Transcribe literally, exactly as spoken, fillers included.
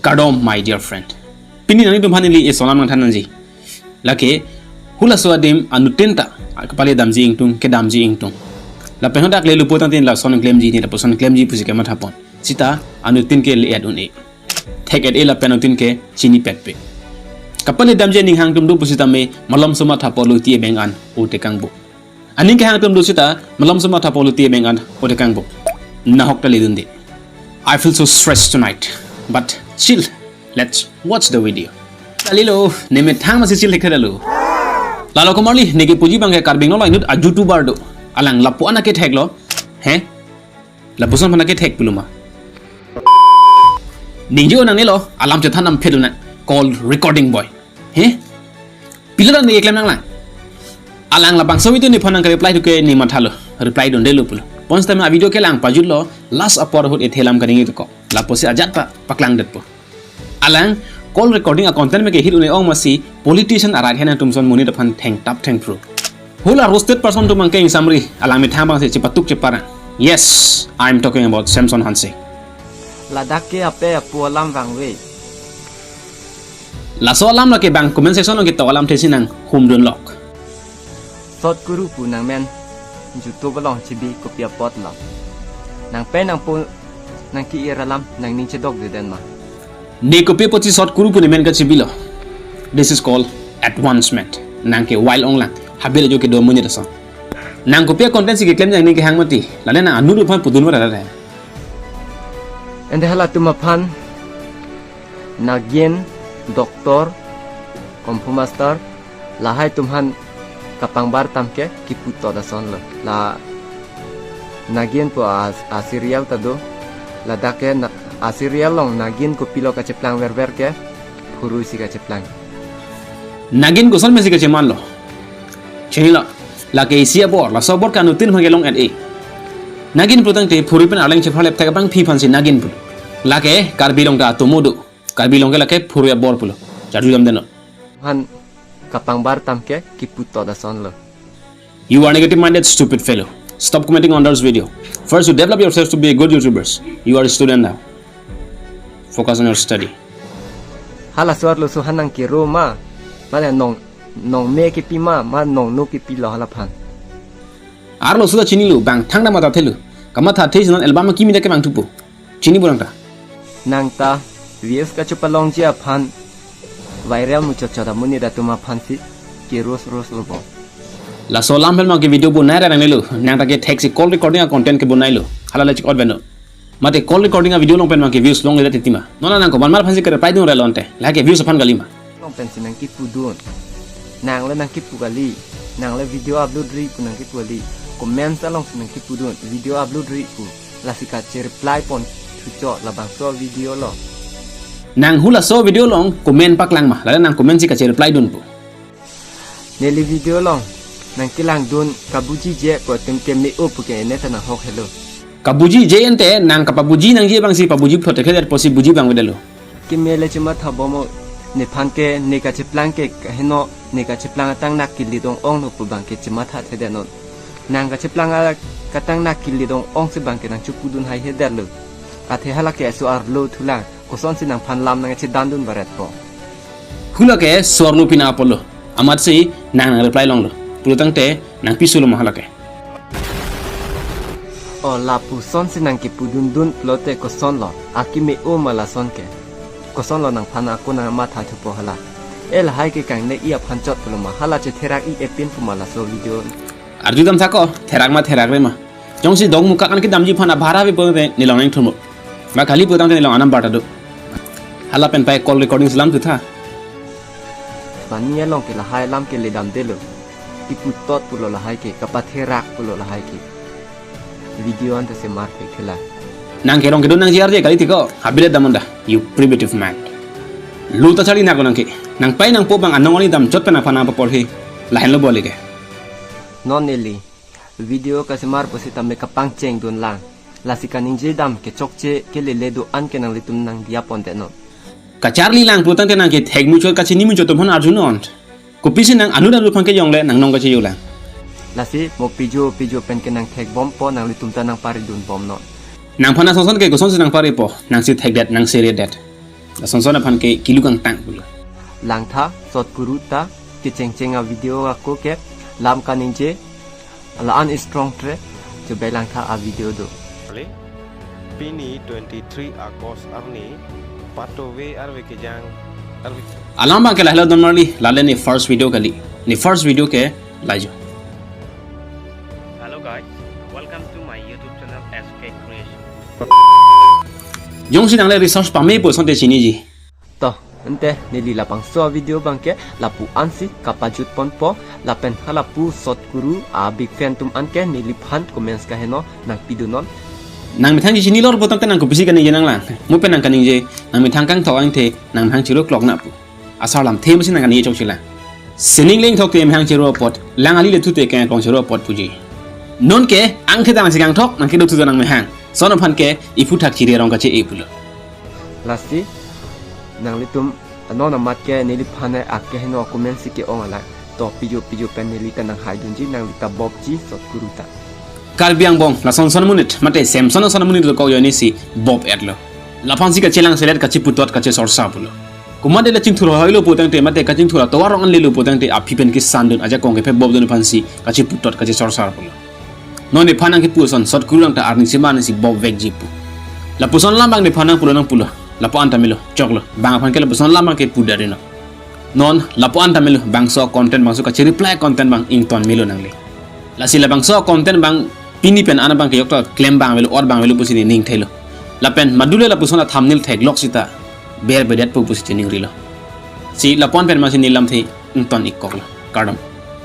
Kardom, my dear friend. Pini nanglitum aphan neli eson alam nangthan nangji. Lake, halaso adim anuttin ta, kapale damji ingtung, kedamji ingtung. Lapen hadak le lupo tangte lason klemji ne, lapuson klemji pusi kematha pon. Sita anuttin ke le-et un-e. Thek-et-e lapen anuttin ke chinipetpe. Kapale damji aning hang atum do pusitame malomso matha polo ti ebeng an ote kangbo. Aning kehang atum do sita malomso matha polo ti ebeng an ote kangbo. Nahok ta ledunde. I feel so stressed tonight. But still, let's watch the video. Kalilo, ne methang masi chill thekthelo. Lalo Kumarli, ne kepuji abangke Karbi Anglong lo inut a-YouTuber do. Alang lapu-an akethek lo. He? Lapuson aphan akethek pulo ma. Ningje nangnelo, alam chethan nam phedu na. Call recording boy. He? Pilo dan ne keklem nanglang. Alang labangso video nephan nang reply duke ne mathalo. Reply dundelo pulo. Pon sitame a-video kelang pajutlo, last apor ahut ethe alam kaning itu ko. Lapusi ajat pa paklangdetpo. Alang call recording a-content abangke hit un-e ong masi politician a-right hand atum ason monit aphan thengtap thengphru. Hala roasted person atum abangke ingsamri, alang methang abangsi chepatuk cheparang. Yes, I'm talking about Samson Hanse. Ladak ke ape apo alam vangve. Laso alam lake bang comment section along ketok alamthe si nanghumdunlok. Sot kuru pu nangmen YouTube along chibi kopi apotlo. Nangpen nangpo nangke-ir alam nangning chedokde den ma. Ne kopi apotsi sot kuru pu nemen kachibilo. This is called advancement. Nang ke wild onglang. Habil ajo kedo monit ason. Nang kopi a-content si keklem nangning kehang mati. Lale nang anut aphan pudun vara re. Ante halatum aphan Nagin, Doctor, Kung Fu Master, lahai atum aphan kapangbar atam ke kipu tot asonlo. La Nagin pu a, a-serial ta do. Ladak ke na, a-serial along Nagin kopilo kacheplang verver ke phurui si kacheplang. Nagin koson pensi kachemanlo. Chinilo, lake isi abor, laso abor ke anuttin aphan kelong-et-e. Nagin pu tangte phurui pen arleng chepharlep thek abangpi aphansi Nagin pu. Lake Karbi Anglong ta atomo do. Karbi Anglong ke lake phurui abor pulo. Charju damdeno. Han kapangbar atam ke kipu tot asonlo. You are negative minded, stupid fellow. Stop commenting on others' video. First, you develop yourself to be a good YouTubers. You are a student now. Focus on your study. Hala suar lo suhan nang kiro ma. Mane nong, nong me kipi ma, ma nong no kipilo hala aphan. Arloso ta chinilo, bang thangta mathathelo. Kamathathe si non album kimi ta kevang thupo. Chini burang ta. Nang ta views kachepalongji aphan viral muchot chot amonit atum aphansi ke roast roast lo bo. Laso alam pen abangke video bonai ra nangnelo. Nang ta kethek si call recording a-content ke bonailo. Hala le chik ot beno. Mate call recording a-video along pen abangke views longledet titi ma. Non nang komat mal aphansi ke reply dun relo ante. Lake views aphan kali ma. Along pensi nang kipudun. Nang le nang kipu kali. Nang le video upload ri pu nang kipu kali. Comments alongsi nang kipudun. Video upload ri pu. Lasi kache reply pon thucho labangso video lo. Nang halaso video along comment paklang ma. Lale nang comment si kache reply dunpo. Neli video along nang kelangdun kabuji je pu atum ke me-o pu ke ene ta nang hok helo. Kabuji je ante nang kapabuji nangji abangsi pabuji plot ke der posi buji abang vedetlo. Keme le chematha bom o, nephan ke ne kacheplang ke kaheno, ne kacheplang atang nak kili dong ong no pu abangke chemathathedet non. Nang kacheplang a katang nak kili dong ong si abangke nang chepudun haihedetlo. Athe hala ke aso arlo thulang, kosonsi nangphan lam nang chedandun baret po. Hala ke suar lo pina apotlo. Amatsi nang nang reply longlo. Pulo tangte nang pisulo ma hala ke. O lapusonsi nang kipudundun pulote kosonlo. Akeme-o ma lason ke. Kosonlo nangphan ako nang matha thupo hala. E lahai ke kangne-i aphan chot pulo ma hala chetherak-i epin pu ma laso video. Arju dam sako, therak ma therakre ma. Jongsi dong muka kan kedamji aphan abhara ve pulote nelong nang thumo. Ma kali putangte nelong anam barta do. Hala pen pai call recording selam tu tha. Mani along ke lahai alam ke ledamdelo. Kipu tot pulo lahai ke, kapatherak pulo lahai ke. Video ante semar ke khela. Nang kerong kedun nangji arje kali tiko, habilet damon da, you primitive man. Lu ta charli nako nang ke, nang pai nangpo abang anong ani dam chot pen aphan nang paporhi, lahenlo bole ke. Non neli, video kasemar pusitame kapangcheng dunlang. Lasi kaningje dam kechokche kelele do-an ke nanglitum nang diya pondet non. Kacharli lang putangte nang kethek muchot kachini muchot atum aphan arju non. Kopisi nang anut anut aphan kejongle nang nong kachejolang. Lasi mo pijo pijo pen ke nang thekbompo nanglitum ta nang paridunbom non. Nangphan asonson ke kosonsi nang paripo, nangsi thekdet, nangsi redet. Lason son aphan ke keluk angtang pulo. Langtha, Sot Guru ta kechengcheng a video ako ke lam kaningje, la-an strong tre, chubai langtha a video do. Pini twenty-three August arni, patove arve kejang, arve. Alam abang ke lahelo don marli, lale ne first video kali. Ne first video ke lajo. Hello guys, welcome to my YouTube channel S K Creation. Jongsi nangle research pamepo asonte chiniji. To, ante neli labangso a video abang ke lapu ansi kapajut ponpo, lapen halapu Sot Guru a big fan atum an ke neliphan comments kaheno nangpidunon. Nangmethang chinilor putangte nang kopisi kaningje nanglang. Mo pen nang kaningje, nangmethang kangthok angthe, nangmethang chiro klok na pu. Asar lamthe masi nang kaningje chokchelang. Sining lengthok te methang chiro apot, lang ali le thute ke klong chiro apot puji. Non ke, angthe tang si kangthok, nang kedo thuta nangmethang. Son aphan ke, iphuthak chiri arong kache-e pulo. Lasi, nanglitum, non amat ke neliphan ak keheno comment si ke-ong alang. To pijo pijo pen neli ta nanghaidunji, nangli ta bobji Sot Guru ta. Karbi angbong, lason son amonit, mate Samson ason amonit lo kok joine si bob-etlo. Laphan si kachelang selet kacheputot kachesorsa pulo. Komat de la chingthur hoilo putangte, mate kachingthur atovar rong an lelo putangte, aphi pen kesandun, ajakong kephe bobdun aphan si kacheputot kachesorsa pulo. Non nephan nangkepu ason, Sot Guru lang ta arni sima nangsi bobvekji pu. Lapuson lam abang nephan nangpulo nangpulo. Lapu-an ta melo, choklo. Bang aphan ke lapuson lam abang ke pudari no. Non, lapu-an ta melo, bangso content bangso kache-reply content abang ington melo nangle. Lasi labangso content abang pini pen an abang ke jokta klem abang avelo, or abang avelo pusi ne ning thelo. Lapen madule lapuson a thumbnail theklok sita berbedet po pusi chiningrilo. Si lapu-an pen masi ne lamthe ington ikkoklo. Kardom.